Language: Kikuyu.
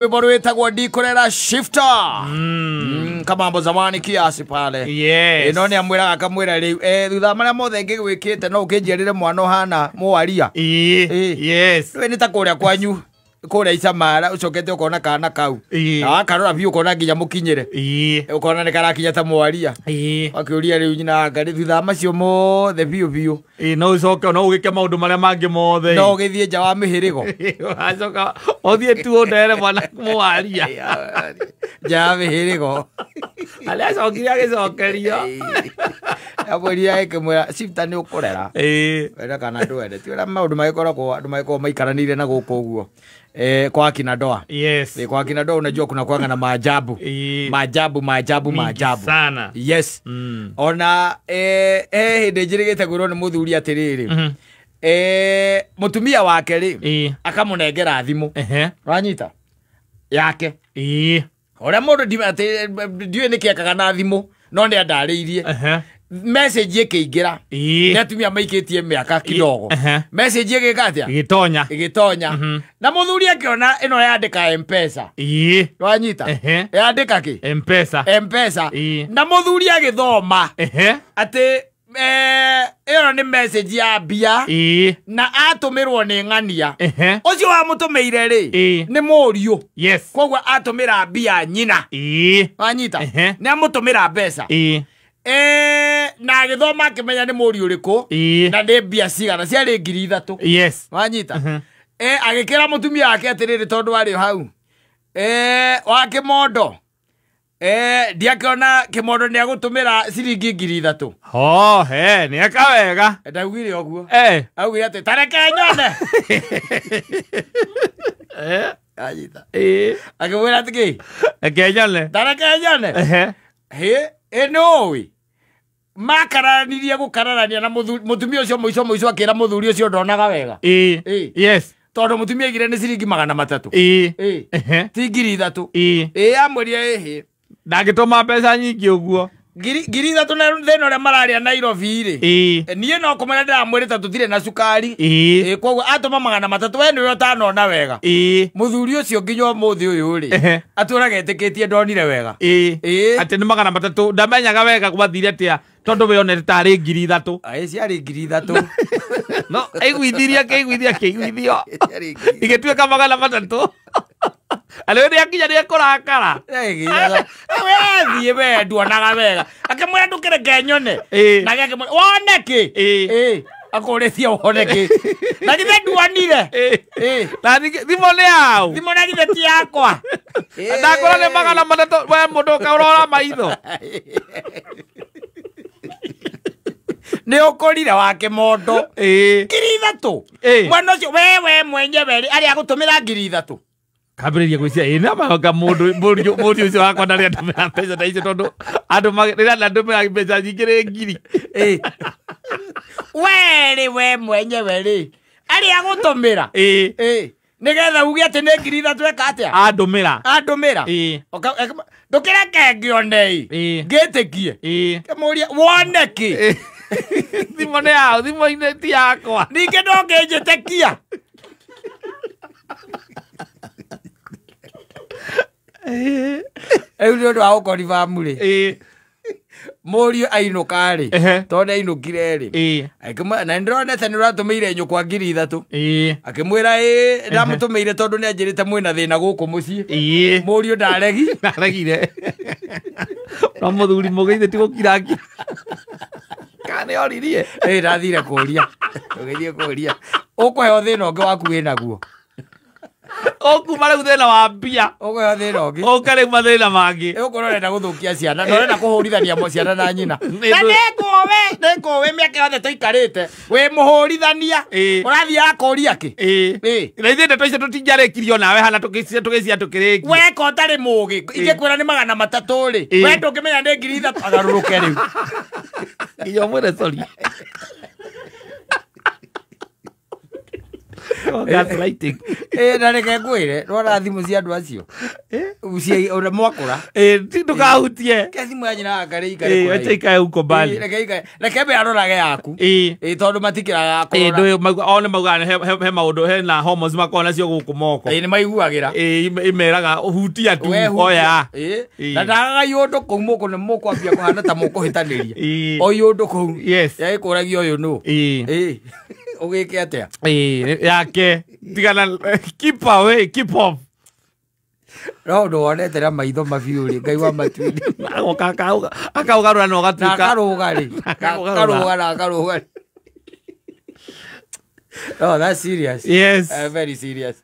Wimbo witagwo Ndikurera Shifter. Kama zamani kiasi pale. Yes. Ino ni amwiraga akamwira riu thutha maria mothe ngigwikite no ukinjirire mwana uhana mwaria. Yes. We ni ta kuria kwanyu kuria Icamara ucokete ukona kana kau. Na wakarora biu ukona nginya mukinyire. Ukona ni karakinya ta mwaria. Akiuria riu nyina anga thutha macio mothe biu biu. No ucoke no ugike maundu maria mangi mothe. No ugithie nja wa mihirigo. Acoka uthie tu undere mwana mwaria. Nja wa mihirigo. Aria acokire agicokerio. Amwĩrire akĩmwĩra Shifter nĩ ũkũrera. Wenda kana ndwende. Ti ũrĩa maũndũ magĩkoragwo andũ magĩkoragwo maikaranĩire na gũkũ ũguo. Kwa kina Ndoa. Yes. Kwa kina Ndoa unajua kuna kuanga na maajabu. Maajabu maajabu maajabu. Sana. Yes. Ona hĩndĩ njĩrĩgĩte kwĩrwo nĩ mũthuri atĩrĩrĩ. Mũtumia wake rĩ akamũnengera thimũ. Wanyita? Yake. Ũrĩa mũndũ ndiũĩ nĩkĩ ekaga na thimũ no nĩ andarĩirie. Message ĩkĩingĩra. Nĩ atumia maikĩtie mĩaka kidogo. Message ĩgĩka atĩa? Ĩgĩtonya. Ĩgĩtonya. Na mũthuri akĩona ĩno yandĩka M-Pesa. Wanyita? Yandĩka kĩ? M-Pesa. M-Pesa. Na mũthuri agĩthoma atĩ ĩyo nĩ message ya mbia na atũmĩrwo nĩ ng'ania. Ũcio wamũtũmĩire rĩ nĩ mũriũ. Yes. Koguo atũmĩra mbia nyina. Wanyita? Nĩ amũtũmĩra mbeca. Na agĩthoma akĩmenya nĩ mũriũ ũrĩkũ na nĩ mbia cigana ciarĩ 3,000. Yes. Wanyita? Agĩkĩra mũtumia wake atĩrĩrĩ tondũ arĩ hau. Wa kĩmondo. Ndiakĩona kĩmondo nĩ agũtũmĩra ciringi 3,000. Ho, he, nĩ eka wega. Ndaugire ũguo. Augire atĩ ta reke nyone. Anyita. Akĩmwĩra atĩ kĩ? Reke nyone. Ta reke nyone. Hĩ, nĩ ũĩ. Makararanirie gũkararania na mũtumia ũcio mũico mũico akĩra mũthuri ũcio ndonaga wega. Yes. Tondũ mũtumia aigire nĩ ciringi 300. Ti 3,000. Amwĩrire ĩhĩ. Ndangĩtũma mbeca nyingĩ ũguo. 3,000 na thĩna ũrĩa mararĩa Nairobi rĩ. Niĩ no kũmwĩra ndĩramwĩrĩte tũtirĩ na cukari. Koguo atũma 300 we nĩwe ũtanona wega. Mũthuri ũcio nginya ũmũthĩ ũyũ rĩ atũraga etĩkĩtie ndonire wega. Atĩ nĩ 300 ndamenyaga wega gwathire atĩa tondũ we onete tarĩ 3,000. Aĩ ciarĩ 3,000. No aiguithirie akĩiguithia akĩiguithio. Igĩtuĩka 300. Arĩ nĩ akinya nĩ ekũrakara. Wethiĩ we nduonaga wega. Akĩmwĩra ndũkĩreke nyone. Nake akĩmwĩra wone kĩ? Akũrĩtie wone kĩ? Na githĩ nduonire? Na thimũ nĩ yaũ? Thimũ na githĩ ti yakwa. Ndakora nĩ 300 we mũndũ ũkaũrora maitho. Nĩ ũkũrire wa kĩmondo. 3,000. Mwana ũcio wewe mwenyewe rĩ arĩa agũtũmĩra 3,000. Kambĩrĩria gwĩciria ĩ na manga mũndũ mũriũ ũcio wakwa ndarĩ andũmĩra mbeca ta icio tondũ andũ rĩrĩa ndandũmĩra mbeca nyingĩ rĩ ngiri. We rĩ we mwenyewe rĩ arĩa agũtũmĩra. Nĩgetha uge atĩ nĩ 3,000 eka atĩa? Andũmĩra. Andũmĩra. Ndũkĩreke ngĩone ĩ. Ngĩtĩkie. Kĩmũria wone kĩ? Thimũ nĩ yaũ? Thimũ ti yakwa. Ningĩ ndũngĩnjĩtĩkia. Rĩu nĩ ũndũ wa gũkoribamu rĩ mũriũ ainũka rĩ tondũ ainũkire rĩ na nĩndĩronete nĩ ũratũmĩire nyũkwa 3,000. Akĩmwĩra ĩ ndamũtũmĩire tondũ nĩ anjĩrĩte mwĩna thĩna gũkũ mũciĩ. Mũriũ ndaregi. Ndaregire. No mũthuri mũgĩithe ti gũkira ngira. Kana nĩ oririe? Ndathire kũria. Ũgĩthiĩ kũria. Ũkũheo thĩna ũngĩ waku wĩnaguo. Ũkuma rĩu thĩna wa mbia. Ũkũheo thĩna ũngĩ. Ũka rĩu mathĩna mangĩ. Ũkorwo ũrenda gũthũkia ciana na ũrenda kũhũrithania ciana na nyina. Na nĩngũĩ nĩngũĩ mĩaka yothe tũikarĩte wĩ mũhũrithania. Ũrathiaga kũria kĩ? Na ithuĩ ndeto icio tũtingĩarĩkirio nawe hana tũgĩcia tũkĩrĩkia. Weka ũtarĩ mũgĩ ingĩkwĩra nĩ 300 rĩ we ndũngĩmenya nĩ 3,000 agarũrũke rĩu. Nginya ũmwĩre sorry. Gaslighting. Na reke ngwĩre, rora thimũ cia andũ acio. Cia ona mwakũra. Ndũkahutie. Ke thimũ ya nyina akarĩ ikare. Wacha ikae huko mbali. Reke ikare. Reke mbe arorage yaku. Tondũ matikĩraga kũrora. Ndũĩ o nĩ maugaga he maũndũ hena hormones makoragwo nacio gũkũ moko. Nĩ maiguagĩra. Imeraga hutia tu oya. Na ndagaga ũndũ kũu mũkũ nĩ mũkwambia kũhana ta mũkũhĩtanĩria. Oi ũndũ kũu. Yes. Yagĩkũragia ũyũ nũ. Ũgĩke atĩa? Yake tigana, keep away, keep off. No ũndũ wonete na maitho mabiũ rĩ, Ngai wa matuinĩ. Agoka akaugarũra na ũgatuĩka. Na akarũga rĩ. Akarũga na akarũga rĩ. Oh, that's serious. Yes. Very serious.